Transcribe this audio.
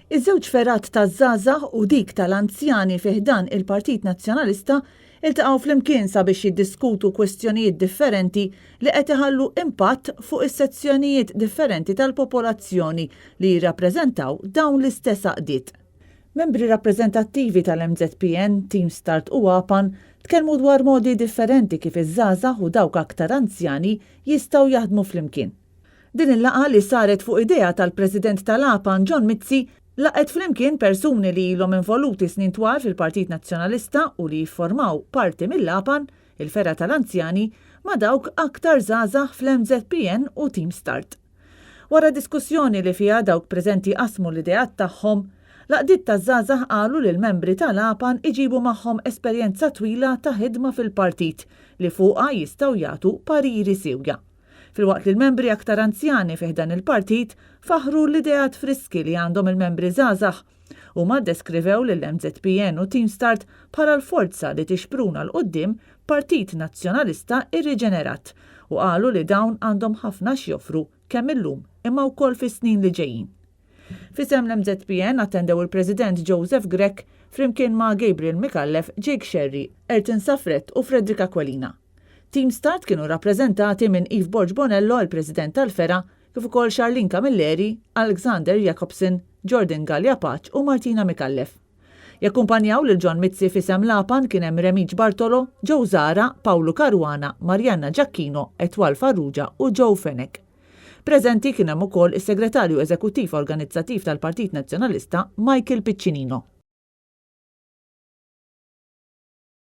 Iż-żewġ fergħat taż-żgħażagħ u dik tal-anzjani fi ħdan il-Partit Nazzjonalista iltaqgħu flimkien sabiex jiddiskutu kwestjonijiet differenti li qed iħallu impatt fuq is-sezzjonijiet differenti tal-popolazzjoni li jirrappreżentaw dawn l-istess għaqdiet. Membri rappreżentattivi tal-MZPN, Team Start u APAN tkellmu dwar modi differenti kif iż-żgħażagħ u dawk aktar anzjani jistgħu jaħdmu flimkien. Din il-laqgħa li saret fuq idea tal-President tal-APAN John Mizzi laqgħet flimkien persuni li ilhom involuti snin twal fil-Partit Nazzjonalista u li jifformaw parti mill-APAN, il-fergħa tal-anzjani, ma' dawk aktar żgħażagħ fl-MZPN u Team Start. Wara diskussjoni li fiha dawk preżenti qasmu l-ideat tagħhom, l-għaqdiet taż-żgħażagħ qalu li l-membri tal-APAN iġibu magħhom esperjenza twila ta' ħidma fil-partit li fuqha jistgħu jagħtu pariri siewja. Filwaqt li l-membri aktar anzjani fi ħdan il-partit faħħru l-ideat friski li għandhom il-membri żgħażagħ. Huma ddeskrivew lill-MZPN u Team Start bħala l-forza li tixpruna 'l quddiem Partit Nazzjonalista irriġenerat u qalu li dawn għandhom ħafna x'joffru kemm illum imma wkoll fis-snin li ġejjin. F'isem l-MZPN attendew il-President Joseph Grech flimkien ma' Gabriel Micallef, Jake Scerri, Ayrton Saffrett u Frederick Aquilina. Team Start kienu rappreżentati minn Eve Borg Bonello, il-President tal-fergħa, kif ukoll Charlene Camilleri, Alexander Jacobson, Jordan Galea Pace u Martina Micallef. Jakkumpanjaw lil John Mizzi f'isem l-APAN kien hemm Remig Bartolo, Joe Zahra, Pawlu Caruana, Marianna Giacchino, Etoile Farrugia u Joe Fenech. Preżenti kien hemm ukoll is-Segretarju Eżekuttiv Organizzattiv tal-Partit Nazzjonalista Michael Piccinino.